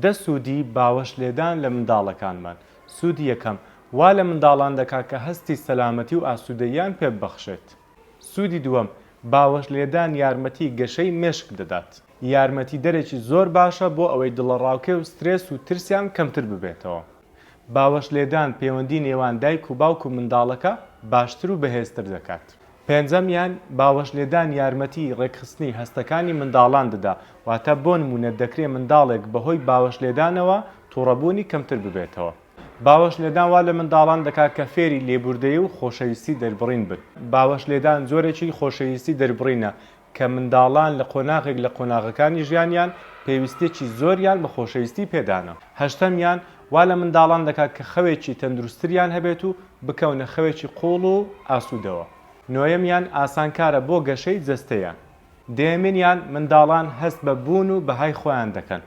دە سوودی باوەش لێدان لە منداڵەکانمان. سوودی یەکەم، وا لە منداڵان دەکات کە هەستی سەلامەتی و ئاسوودەییان پێ ببەخشێت. سوودی دووەم، باوەش لێدان یارمەتی گەشەی مێشک دەدات. یارمەتیدەرێکی زۆر باشە بۆ ئەوەی دڵەڕاوکێ و سترێس و ترسیان کەمتر ببێتەوە. باوەش لێدان پەیوەندی نێوان دایک و باوک و منداڵەکە باشتر و بەهێزتر دەکات. پێنجەمیان، باوەش لێدان یارمەتی ڕێکخستنی هەستەکانی منداڵان دەدا، واتە بۆ نموونە دەکرێ منداڵێک بەهۆی باوەش لێدانەوە توڕەبوونی کەمتر ببێتەوە. باوەش لێدان وا لە منداڵان دەکات کە فێری لێبوردەیی و خۆشەویستی دەربڕین بن. باوەش لێدان جۆرێکی خۆشەویستی دەربڕینە کە منداڵان لە قۆناغێک لە قۆناغەکانی ژیانیان پێویستییەکی زۆریان بە خۆشەویستی پێدانە. هەشتەمیان، وا لە منداڵان دەکات کە خەوێکی تەندروستتریان هەبێت و بکەونە خەوێکی قووڵ و ئاسوودەوە. نۆیەمیان، ئاسانکارە بۆ گەشەی جەستەیان. دەیەمینیان، منداڵان هەست بە بوون و بەهای خۆیان دەکەن.